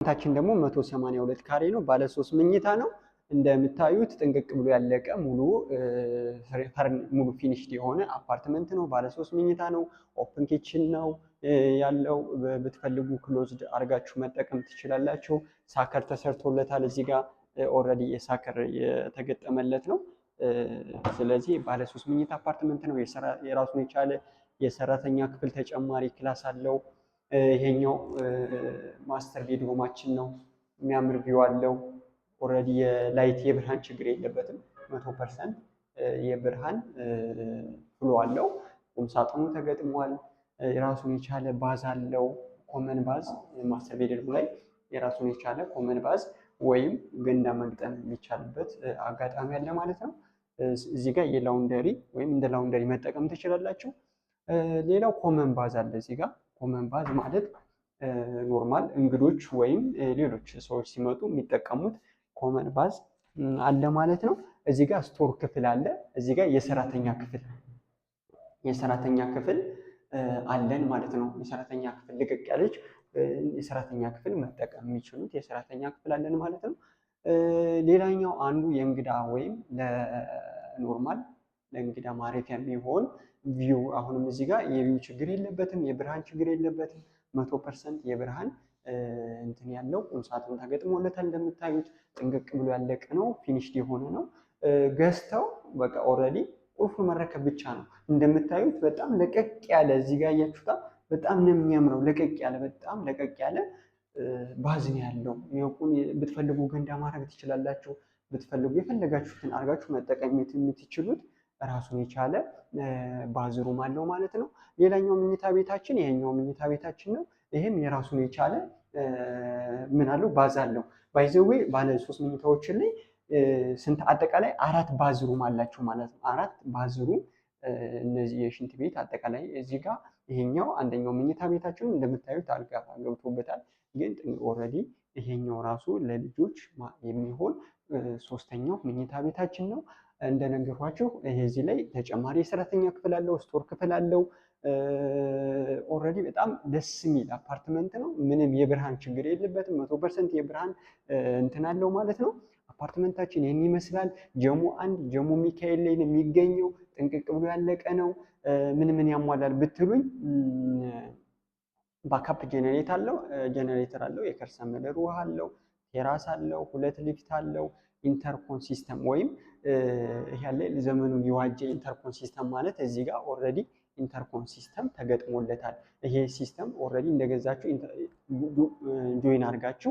ታችን ደግሞ 182 ካሬ ነው። ባለ 3 መኝታ ነው። እንደምታዩት ጥንቅቅ ብሎ ያለቀ ሙሉ finished የሆነ አፓርትመንት ነው። ባለ 3 መኝታ ነው። Open kitchen ነው ያለው። ብትፈልጉ closed አድርጋችሁ መጠቀም ትችላላችሁ። Sucker ተሰርቶለታል። እዚህ ጋር already የ sucker የተገጠመለት ነው። ስለዚህ ባለ 3 መኝታ አፓርትመንት ነው። የራሱን የቻለ የሰራተኛ ክፍል ተጨማሪ class አለው። ይሄኛው master bedroom ኣችን ነው። የሚያምር view አለው። Already የ light የብርሃን ችግር የለበትም። 100% የብርሃን flow አለው። ቁምሳጥኑ ተገጥሟል። የራሱን የቻለ bath አለው። Common bath master bedroom ላይ የራሱን የቻለ common bath ወይም ገንዳ መግጠም የሚቻልበት አጋጣሚ አለ ማለት ነው። እዚህ ጋር የ laundry ወይም እንደ laundry መጠቀም ትችላላችሁ። ሌላው common bath አለ እዚህ ጋር። Common bath ማለት normal እንግዶች ወይም ሌሎች ሰዎች ሲመጡ የሚጠቀሙት common bath አለ ማለት ነው። እዚህ ጋር store ክፍል አለ። እዚህ ጋር የሰራተኛ ክፍል አለን ማለት ነው። የሰራተኛ ክፍል ልቅቅ ያለች የሰራተኛ ክፍል መጠቀም የሚችሉት የሰራተኛ ክፍል አለን ማለት ነው። ሌላኛው አንዱ የእንግዳ ወይም ለ normal ለእንግዳ ማረፊያ የሚሆን view፣ አሁንም እዚህ ጋር የ view ችግር የለበትም፣ የብርሃን ችግር የለበትም። 100% የብርሃን እንትን ያለው ቁምሳጥን ተገጥሞለታል። እንደምታዩት ጥንቅቅ ብሎ ያለቀ ነው፣ finished የሆነ ነው። ገዝተው በቃ already ቁልፉን መረከብ ብቻ ነው። እንደምታዩት በጣም ለቀቅ ያለ፣ እዚህ ጋር እያችሁታ በጣም ነው የሚያምረው። ለቀቅ ያለ፣ በጣም ለቀቅ ያለ bath ነው ያለው። ብትፈልጉ ገንዳ ማድረግ ትችላላችሁ። ብትፈልጉ የፈለጋችሁትን አድርጋችሁ መጠቀም የምትችሉት ራሱን የቻለ bathroom አለው ማለት ነው። ሌላኛው መኝታ ቤታችን ይሄኛው መኝታ ቤታችን ነው። ይሄም የራሱን የቻለ ምን አለው? Bath አለው። By the way ባለ ሶስት መኝታዎችን ላይ ስንት አጠቃላይ አራት bathroom አላቸው ማለት ነው። አራት bathroom፣ እነዚህ የሽንት ቤት አጠቃላይ እዚህ ጋር። ይሄኛው አንደኛው መኝታ ቤታችን እንደምታዩት አልጋ ገብቶበታል። ግን already ይሄኛው ራሱ ለልጆች የሚሆን ሶስተኛው መኝታ ቤታችን ነው። እንደነገርኳችሁ ይሄ እዚህ ላይ ተጨማሪ የሰራተኛ ክፍል አለው፣ store ክፍል አለው። Already በጣም ደስ የሚል አፓርትመንት ነው። ምንም የብርሃን ችግር የለበትም። 100% የብርሃን እንትን አለው ማለት ነው። አፓርትመንታችን ይህን ይመስላል። ጀሞ 1 ጀሞ ሚካኤል ላይ ነው የሚገኘው። ጥንቅቅ ብሎ ያለቀ ነው። ምን ምን ያሟላል ብትሉኝ backup ጄኔሬተር አለው፣ የከርሰ ምድር ውሃ አለው፣ terrace አለው፣ ሁለት ሊፍት አለው፣ intercom system ወይም ይሄ ያለ ዘመኑን የዋጀ intercom system ማለት እዚህ ጋር already intercom system ተገጥሞለታል። ይሄ system already እንደገዛችሁ join አድርጋችሁ